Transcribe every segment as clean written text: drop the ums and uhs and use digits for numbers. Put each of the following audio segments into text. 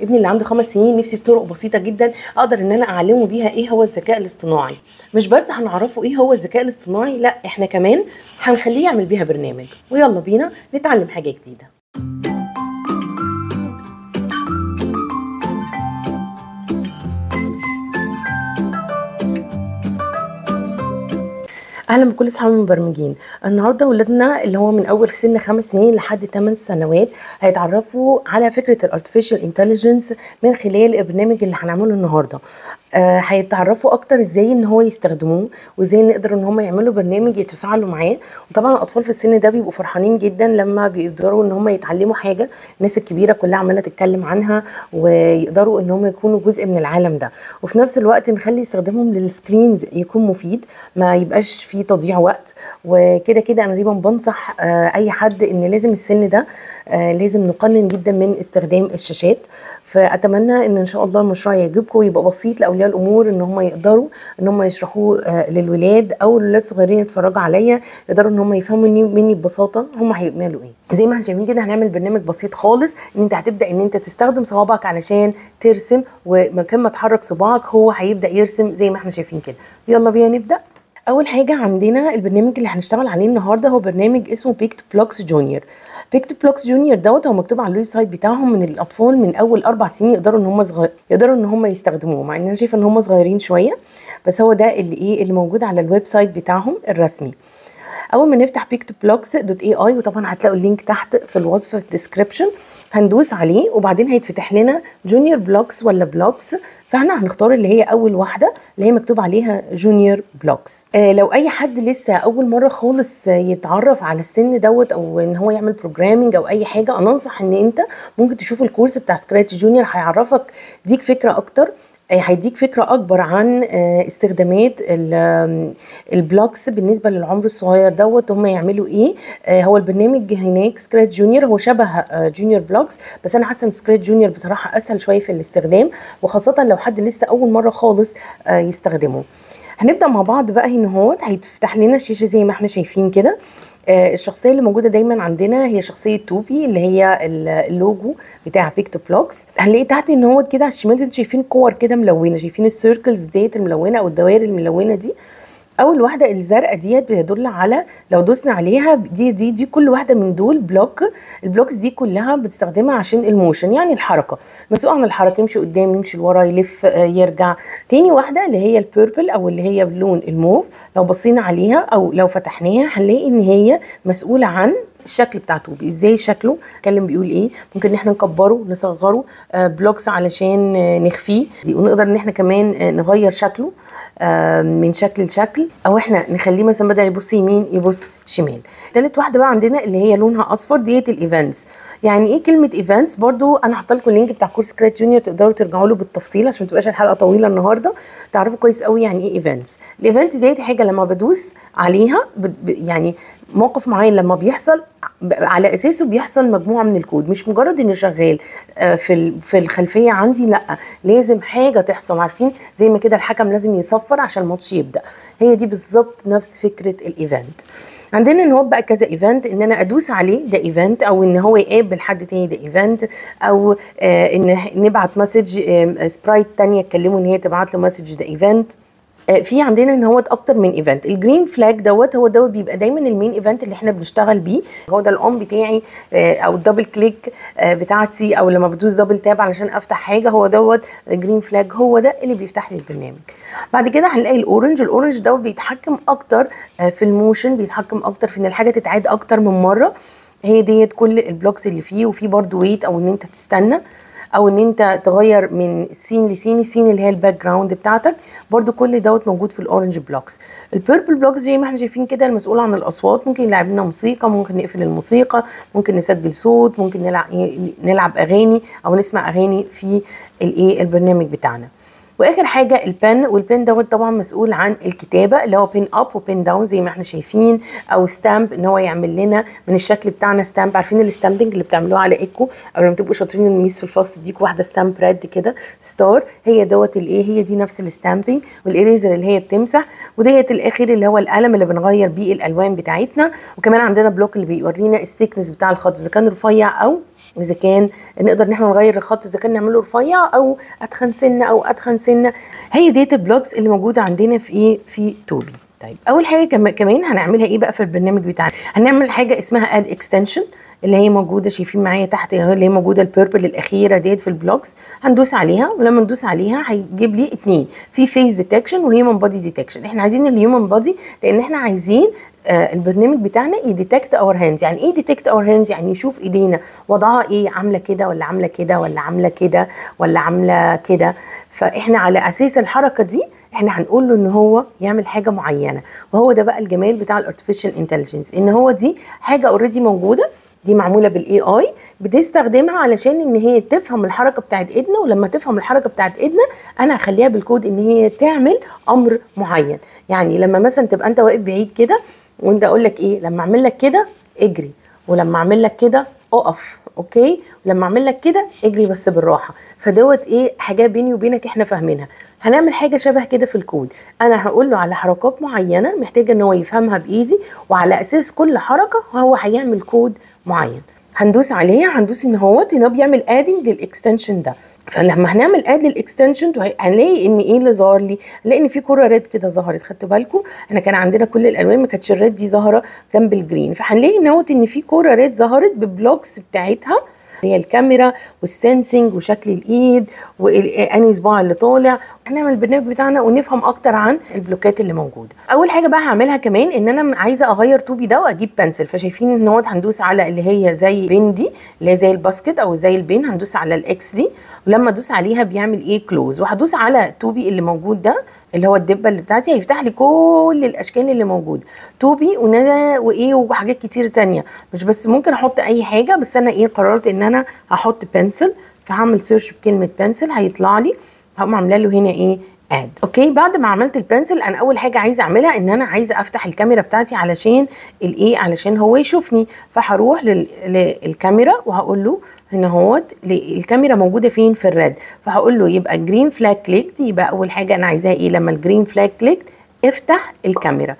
ابني اللي عنده 5 سنين نفسي في طرق بسيطة جدا اقدر ان انا اعلمه بيها ايه هو الذكاء الاصطناعي. مش بس هنعرفه ايه هو الذكاء الاصطناعي، لا احنا كمان هنخليه يعمل بيها برنامج. ويلا بينا نتعلم حاجة جديدة. اهلا بكل اصحاب المبرمجين. النهارده ولادنا اللي هو من اول سن 5 سنين لحد 8 سنوات هيتعرفوا على فكرة ال artificial intelligence من خلال البرنامج اللي هنعمله النهارده. هيتعرفوا اكتر ازاي ان هو يستخدموه وازاي نقدر ان هم يعملوا برنامج يتفاعلوا معاه. وطبعا الاطفال في السن ده بيبقوا فرحانين جدا لما بيقدروا ان هم يتعلموا حاجة الناس الكبيرة كلها عماله تتكلم عنها، ويقدروا ان هم يكونوا جزء من العالم ده. وفي نفس الوقت نخلي استخدامهم لل screens يكون مفيد، ما يبقاش فيه تضييع وقت. وكده كده انا دايما بنصح اي حد ان لازم السن ده لازم نقنن جدا من استخدام الشاشات. فاتمنى ان شاء الله المشروع يعجبكم ويبقى بسيط لاولياء الامور ان هم يقدروا ان هم يشرحوه للولاد او الولاد الصغيرين يتفرجوا عليا، يقدروا ان هم يفهموا مني ببساطة هم هيعملوا ايه. زي ما احنا شايفين كده هنعمل برنامج بسيط خالص، ان انت هتبدا ان انت تستخدم صوابعك علشان ترسم، ومكان ما تحرك صباعك هو هيبدا يرسم زي ما احنا شايفين كده. يلا بينا نبدا. اول حاجة عندنا البرنامج اللي هنشتغل عليه النهارده هو برنامج اسمه PictoBlox Junior. PictoBlox Junior دوت هو مكتوب على ال website بتاعهم من الاطفال من اول 4 سنين يقدروا ان هم صغير يقدروا ان هم يستخدموه، مع ان انا شايفه ان هم صغيرين شوية، بس هو ده اللي ايه اللي موجود على ال website بتاعهم الرسمي. اول ما نفتح PictoBlox dot AI، وطبعا هتلاقوا ال link تحت في الوصف في ال description، هندوس عليه وبعدين هيتفتح لنا Junior Blocks ولا Blocks، فاحنا هنختار اللي هي اول واحدة اللي هي مكتوب عليها Junior Blocks. لو اي حد لسه اول مرة خالص يتعرف على السن دوت او ان هو يعمل programming او اي حاجة، انا انصح ان انت ممكن تشوف ال course بتاع Scratch Junior، هيعرفك ديك فكرة اكتر، هيديك فكرة أكبر عن استخدامات ال blocks بالنسبة للعمر الصغير دوت هم يعملوا إيه. هو البرنامج هناك Scratch Junior هو شبه Junior Blocks، بس أنا حاسة إن Scratch Junior بصراحة أسهل شوية في الاستخدام، وخاصة لو حد لسه أول مرة خالص يستخدمه. هنبدأ مع بعض بقى. هنا اهوت هيتفتح لنا الشاشة زي ما احنا شايفين كده. الشخصية اللي موجودة دايما عندنا هي شخصية توبي اللي هي اللوجو بتاع PictoBlox. هنلاقي تحت ان هو كده على الشمال انتوا شايفين كور كده ملونة، شايفين ال circles ديت الملونة او الدوائر الملونة دي. اول واحدة الزرقاء ديت بتدل على لو دوسنا عليها دي دي دي كل واحدة من دول block. ال blocks دي كلها بتستخدمها عشان ال motion، يعني الحركة، مسؤول عن الحركة، يمشي قدام يمشي لورا يلف يرجع. تاني واحدة اللي هي ال purple او اللي هي بلون الموف، لو بصينا عليها او لو فتحناها هنلاقي ان هي مسؤولة عن الشكل بتاع توبي، ازاي شكله، اتكلم بيقول ايه، ممكن ان احنا نكبره نصغره blocks علشان نخفيه، ونقدر ان احنا كمان نغير شكله من شكل لشكل، او احنا نخليه مثلا بدل يبص يمين يبص شمال. تالت واحدة بقى عندنا اللي هي لونها اصفر ديت ال events. يعني ايه كلمة events؟ برضو انا حاطه لكم ال link بتاع course Scratch Junior تقدروا ترجعوا له بالتفصيل عشان ما تبقاش الحلقة طويلة النهارده، تعرفوا كويس قوي يعني ايه events. ال event ديت حاجة لما بدوس عليها يعني موقف معين لما بيحصل على اساسه بيحصل مجموعة من الكود، مش مجرد انه شغال في الخلفية عندي، لا لازم حاجة تحصل. عارفين زي ما كده الحكم لازم يصفر عشان الماتش يبدا، هي دي بالظبط نفس فكرة ال event. عندنا ان هو بقى كذا event، ان انا ادوس عليه ده event، او ان هو يقابل حد تاني ده event، او ان نبعت message sprite تانية تكلمه ان هي تبعت له message ده event. في عندنا ان هو اكتر من event. ال green flag دوت هو دوت بيبقى دايما ال main event اللي احنا بنشتغل بيه، هو ده ال on بتاعي او ال double click بتاعتي، او لما بدوس double tap علشان افتح حاجة، هو دوت green flag، هو ده اللي بيفتح لي البرنامج. بعد كده هنلاقي ال orange. ال orange دوت بيتحكم اكتر في ال motion، بيتحكم اكتر في ان الحاجة تتعاد اكتر من مرة، هي ديت كل ال blocks اللي فيه. وفي برده wait، او ان انت تستنى، او ان انت تغير من scene ل scene، ال scene اللي هي ال background بتاعتك، برده كل دوت موجود في ال orange blocks. ال purple blocks زي ما احنا شايفين كده المسؤول عن الاصوات، ممكن يلعب لنا موسيقى، ممكن نقفل الموسيقى، ممكن نسجل صوت، ممكن نلعب اغاني او نسمع اغاني في الايه البرنامج بتاعنا. واخر حاجة ال pen، وال pen دوت طبعا مسؤول عن الكتابة اللي هو pen up و pen down زي ما احنا شايفين، او stamp ان هو يعمل لنا من الشكل بتاعنا stamp. عارفين ال stamping اللي بتعملوه على ايكو، او لما تبقوا شاطرين ال miss في الفصل تديكوا واحدة stamp red كده star، هي دوت الايه، هي دي نفس ال stamping. وال eraser اللي هي بتمسح، وديت الاخير اللي هو القلم اللي بنغير بيه الالوان بتاعتنا. وكمان عندنا block اللي بيورينا ال thickness بتاع الخط اذا كان رفيع او اذا كان نقدر ان احنا نغير الخط، اذا كان نعمله رفيع او اتخن سنة او اتخن سنة. هي ديت ال blocks اللي موجودة عندنا في ايه؟ في توبي. طيب اول حاجة كمان هنعملها ايه بقى في البرنامج بتاعنا؟ هنعمل حاجة اسمها add extension اللي هي موجودة شايفين معايا تحت، اللي هي موجودة ال purple الاخيرة ديت في ال blocks. هندوس عليها، ولما ندوس عليها هيجيب لي اتنين، في face detection و human body detection. احنا عايزين ال human body لان احنا عايزين البرنامج بتاعنا ي detect our hand. يعني ايه detect our hand؟ يعني يشوف ايدينا وضعها ايه، عامله كده ولا عامله كده ولا عامله كده ولا عامله كده. فاحنا على اساس الحركة دي احنا هنقول له ان هو يعمل حاجة معينة. وهو ده بقى الجمال بتاع ال artificial intelligence، ان هو دي حاجة already موجودة، دي معمولة بال AI، بتستخدمها علشان ان هي تفهم الحركة بتاعت ايدنا، ولما تفهم الحركة بتاعت ايدنا انا هخليها بالكود ان هي تعمل امر معين. يعني لما مثلا تبقى انت واقف بعيد كده وانت اقول لك ايه، لما اعمل لك كده اجري، ولما اعمل لك كده اقف، okay، ولما اعمل لك كده اجري بس بالراحة. فدوت ايه، حاجة بيني وبينك احنا فاهمينها. هنعمل حاجة شبه كده في الكود، انا هقول له على حركات معينة محتاجه ان هو يفهمها بايدي، وعلى اساس كل حركة هو هيعمل كود معين. هندوس عليه، هندوس ان هو بيعمل adding لل extension ده. فلما هنعمل add لل extension هنلاقي ان ايه اللي ظهر لي؟ هنلاقي ان في كورة red كده ظهرت. خدتوا بالكم؟ احنا كان عندنا كل الالوان، ما كانتش ال red دي ظاهره جنب ال green. فهنلاقي ان هو ان في كورة red ظهرت ب blocks بتاعتها، هي الكاميرا وال sensing وشكل الايد واني صباع اللي طالع. هنعمل البرنامج بتاعنا ونفهم اكتر عن البلوكات اللي موجودة. اول حاجة بقى هعملها كمان ان انا عايزه اغير توبي ده واجيب pencil. فشايفين ان هو هندوس على اللي هي زي bin دي، اللي هي زي ال basket او زي ال bin، هندوس على ال X دي، ولما ادوس عليها بيعمل ايه؟ close. وهدوس على توبي اللي موجود ده اللي هو الدبة اللي بتاعتي، هيفتح لي كل الاشكال اللي موجودة، توبي وندى وايه وحاجات كتير تانية. مش بس ممكن احط اي حاجة، بس انا ايه قررت ان انا هحط pencil، فهعمل search بكلمه pencil هيطلع لي، هقوم عامله له هنا ايه؟ add. okay، بعد ما عملت ال pencil انا اول حاجة عايزه اعملها ان انا عايزه افتح الكاميرا بتاعتي علشان الايه؟ علشان هو يشوفني. فهروح للكاميرا وهقول له هنا اهوت الكاميرا موجودة فين؟ في ال red. فهقول له يبقى green flag clicked، يبقى اول حاجة انا عايزاها ايه؟ لما ال green flag clicked افتح الكاميرا،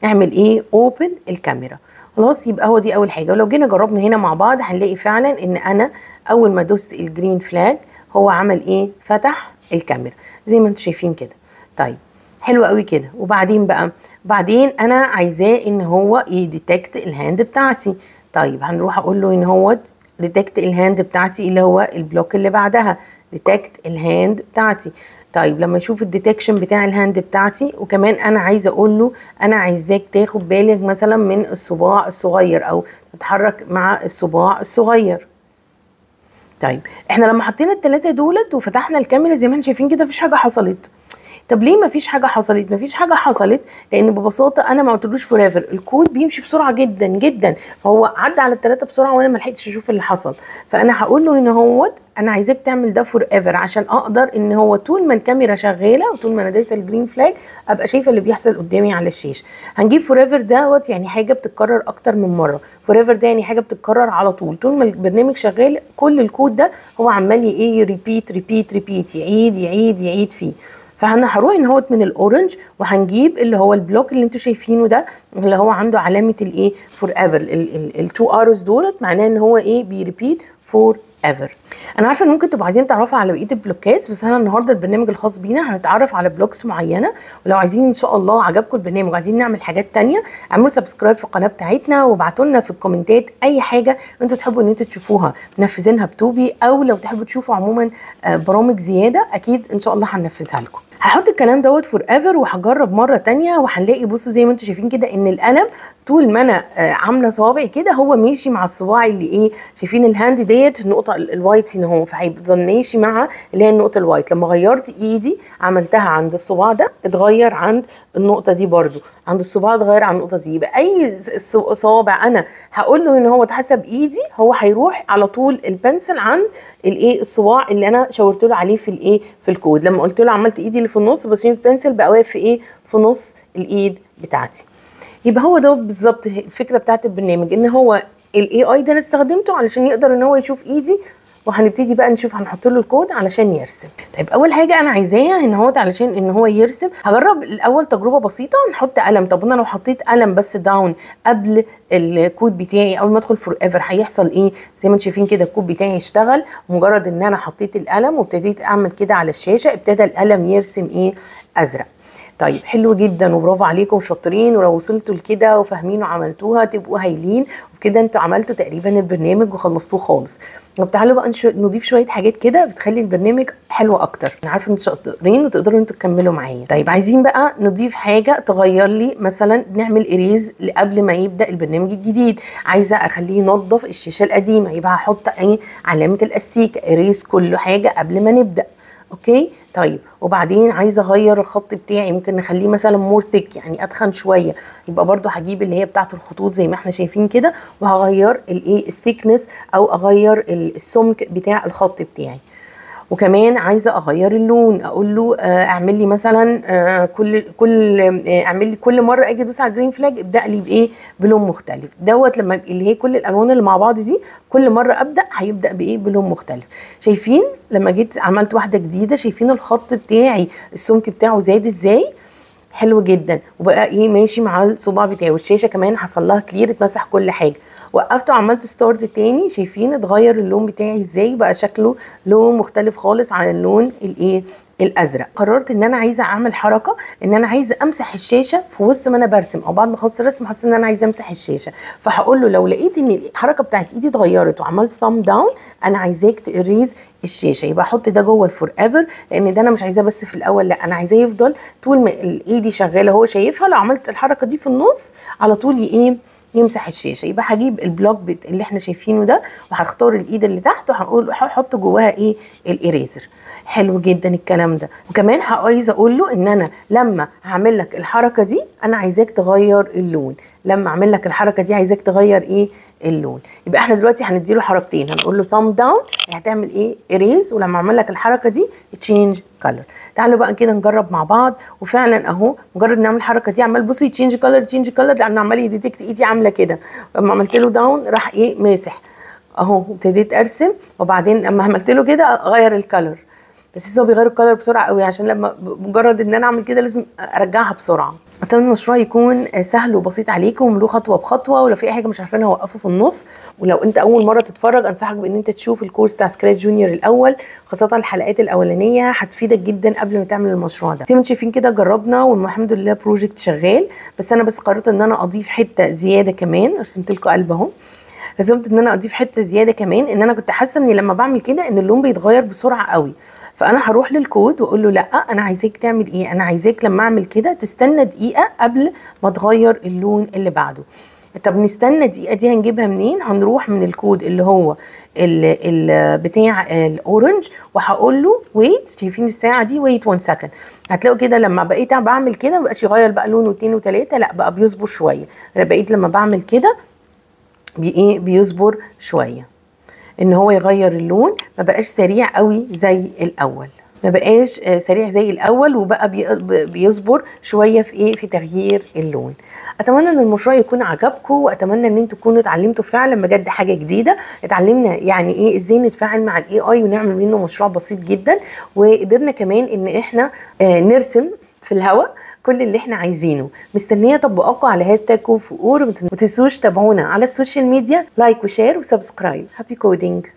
اعمل ايه؟ open الكاميرا. خلاص، يبقى هو دي اول حاجة. ولو جينا جربنا هنا مع بعض هنلاقي فعلا ان انا اول ما دوست ال green flag هو عمل ايه؟ فتح الكاميرا زي ما انتم شايفين كده. طيب حلو قوي كده. وبعدين بقى بعدين انا عايزاه ان هو ي detect ال hand بتاعتي. طيب هنروح اقول له ان هو detect ال hand بتاعتي اللي هو ال block اللي بعدها، detect ال hand بتاعتي. طيب لما يشوف ال detection بتاع ال hand بتاعتي، وكمان انا عايزه اقول له انا عايزاك تاخد بالك مثلا من الصباع الصغير او تتحرك مع الصباع الصغير. طيب احنا لما حطينا الثلاثة دولت وفتحنا الكاميرا زي ما احنا شايفين كده مفيش حاجة حصلت. طب ليه مفيش حاجة حصلت؟ مفيش حاجة حصلت لان ببساطة انا ما قلتلوش forever، الكود بيمشي بسرعة جدا جدا، فهو عدى على الثلاثة بسرعة وانا ما لحقتش اشوف اللي حصل. فانا هقول له هنا اهوت انا عايزاك تعمل ده forever عشان اقدر ان هو طول ما الكاميرا شغالة وطول ما انا دايسه ال green flag ابقى شايفه اللي بيحصل قدامي على الشاشة. هنجيب forever دوت يعني حاجة بتتكرر اكتر من مرة، forever ده يعني حاجة بتتكرر على طول، طول ما البرنامج شغال كل الكود ده هو عمال ايه؟ repeat repeat repeat، يعيد يعيد يعيد فيه. فانا هروح ان هوت من ال orange وهنجيب اللي هو ال block اللي انتوا شايفينه ده اللي هو عنده علامة الايه؟ forever، ال two arrows دولت معناه ان هو ايه؟ بي repeat forever. انا عارفه ان ممكن تبقوا عايزين تعرفوا على بقية البلوكات، بس انا النهارده البرنامج الخاص بينا هنتعرف على blocks معينة، ولو عايزين ان شاء الله عجبكم البرنامج وعايزين نعمل حاجات تانية اعملوا subscribe في القناة بتاعتنا وابعتوا لنا في الكومنتات اي حاجة انتوا تحبوا ان انتوا تشوفوها منفذينها بتوبي، او لو تحبوا تشوفوا عموما برامج زيادة اكيد ان شاء الله هننفذها لكم. هحط الكلام دوت forever وهجرب مرة تانية، وهنلاقي بصوا زي ما انتم شايفين كده ان القلم طول ما انا عامله صوابعي كده هو ماشي مع الصباع اللي ايه؟ شايفين ال hand ديت النقطة ال white هنا اهو، فهيفضل ماشي مع اللي هي النقطة ال white. لما غيرت ايدي عملتها عند الصباع ده اتغير عند النقطة دي، برده عند الصباع اتغير عند النقطة دي. يبقى اي صوابع انا هقول له ان هو اتحسب ايدي هو هيروح على طول ال pencil عند الايه؟ الصباع اللي انا شاورت له عليه في الايه؟ في الكود. لما قلت له عملت ايدي اللي في النص بس ال pencil بقى واقف في ايه؟ في نص الايد بتاعتي. يبقى هو ده بالظبط الفكرة بتاعت البرنامج، ان هو ال AI ده انا استخدمته علشان يقدر ان هو يشوف ايدي وهنبتدي بقى نشوف هنحط له الكود علشان يرسم. طيب اول حاجة انا عايزاها ان هو علشان ان هو يرسم، هجرب الاول تجربه بسيطة. نحط قلم. طب انا لو حطيت قلم بس down قبل الكود بتاعي، اول ما ادخل forever هيحصل ايه؟ زي ما انتم شايفين كده الكود بتاعي اشتغل. مجرد ان انا حطيت القلم وابتديت اعمل كده على الشاشة، ابتدى القلم يرسم ايه؟ ازرق. طيب حلو جدا وبرافو عليكم شاطرين، ولو وصلتوا لكده وفاهمين وعملتوها تبقوا هايلين، وبكده انتوا عملتوا تقريبا البرنامج وخلصتوه خالص. طب تعالوا بقى نضيف شوية حاجات كده بتخلي البرنامج حلو اكتر. انا عارفه انتوا شاطرين وتقدروا انتوا تكملوا معايا. طيب عايزين بقى نضيف حاجة تغير لي، مثلا نعمل erase قبل ما يبدا البرنامج الجديد. عايزه اخليه ينظف الشاشة القديمة، يبقى هحط ايه؟ علامة الاستيك، erase كل حاجة قبل ما نبدا. okay طيب وبعدين عايزه اغير الخط بتاعي، ممكن نخليه مثلا more thick يعني اتخن شوية، يبقى برده هجيب اللي هي بتاعه الخطوط زي ما احنا شايفين كده، وهغير الايه؟ ال thickness او اغير السمك بتاع الخط بتاعي. وكمان عايزه اغير اللون، اقول له اعمل لي مثلا كل اعمل لي كل مرة اجي ادوس على ال green flag ابدا لي بايه؟ بلون مختلف. دوت لما اللي هي كل الالوان اللي مع بعض دي كل مرة ابدا هيبدا بايه؟ بلون مختلف. شايفين لما جيت عملت واحدة جديدة، شايفين الخط بتاعي السمك بتاعه زاد ازاي؟ حلو جدا، وبقى ايه؟ ماشي مع الصباع بتاعي. والشاشه كمان حصل لها clear، اتمسح كل حاجة. وقفت وعملت start تاني، شايفين اتغير اللون بتاعي ازاي؟ بقى شكله لون مختلف خالص عن اللون الايه؟ الازرق. قررت ان انا عايزه اعمل حركة، ان انا عايزه امسح الشاشة في وسط ما انا برسم، او بعد ما اخلص الرسم حاسه ان انا عايزه امسح الشاشة، فهقول له لو لقيت ان الحركة بتاعت ايدي اتغيرت وعملت thumb down، انا عايزاك ت erase الشاشة. يبقى احط ده جوه ال forever، لان ده انا مش عايزاه بس في الاول، لا انا عايزاه يفضل طول ما ايدي شغالة هو شايفها. لو عملت الحركة دي في النص على طول ايه؟ يمسح الشاشة. يبقى هجيب ال block اللي احنا شايفينه ده، وهختار الايد اللي تحت، وهقول هحط جواها ايه؟ ال eraser. حلو جدا الكلام ده. وكمان عايزه اقول له ان انا لما هعمل لك الحركة دي انا عايزاك تغير اللون، لما اعمل لك الحركة دي عايزاك تغير ايه؟ اللون. يبقى احنا دلوقتي هنديله حركتين، هنقول له thumb down هتعمل ايه؟ erase، ولما اعمل لك الحركة دي change color. تعالوا بقى كده نجرب مع بعض. وفعلا اهو مجرد نعمل الحركة دي عمال بصي change color change color، لانه عمال ي detect ايدي عامله كده. لما عملت له down راح ايه؟ ماسح اهو. ابتديت ارسم، وبعدين لما عملت له كده غير ال color، بس هو بيغير ال color بسرعة قوي، عشان لما مجرد ان انا اعمل كده لازم ارجعها بسرعة. اتمنى المشروع يكون سهل وبسيط عليكم، له خطوة بخطوة، ولو في اي حاجة مش عارفينها وقفوا في النص. ولو انت اول مرة تتفرج انصحك بان انت تشوف الكورس بتاع Scratch Junior الاول، خاصة الحلقات الاولانية هتفيدك جدا قبل ما تعمل المشروع ده. زي ما انتم شايفين كده جربنا والحمد لله project شغال، بس انا بس قررت ان انا اضيف حتة زيادة كمان. رسمت لكم قلب اهو، رسمت ان انا اضيف حتة زيادة كمان، ان انا كنت حاسه ان لما بعمل كده ان اللون بيتغير بسرعة قوي. فانا هروح للكود واقول له لا انا عايزاك تعمل ايه؟ انا عايزاك لما اعمل كده تستنى دقيقة قبل ما تغير اللون اللي بعده. طب نستنى دقيقة دي هنجيبها منين؟ هنروح من الكود اللي هو ال بتاع ال orange، وهقول له wait. شايفين الساعة دي؟ wait 1 second. هتلاقوا كده لما بقيت بعمل كده ما بقاش يغير بقى لون واثنين وثلاثة، لا بقى بيصبر شوية. انا بقيت لما بعمل كده ايه؟ بيصبر شوية ان هو يغير اللون، ما بقاش سريع قوي زي الاول، ما بقاش سريع زي الاول، وبقى بيصبر شوية في ايه؟ في تغيير اللون. اتمنى ان المشروع يكون عجبكم، واتمنى ان انتوا تكونوا اتعلمتوا فعلا بجد حاجة جديدة. اتعلمنا يعني ايه ازاي نتفاعل مع ال AI ونعمل منه مشروع بسيط جدا، وقدرنا كمان ان احنا نرسم في الهواء كل اللي احنا عايزينه. مستنيه تطبيقاتكم على هاشتاج كود فور، وما تنسوش تابعونا على ال social media، like و share و subscribe. happy coding.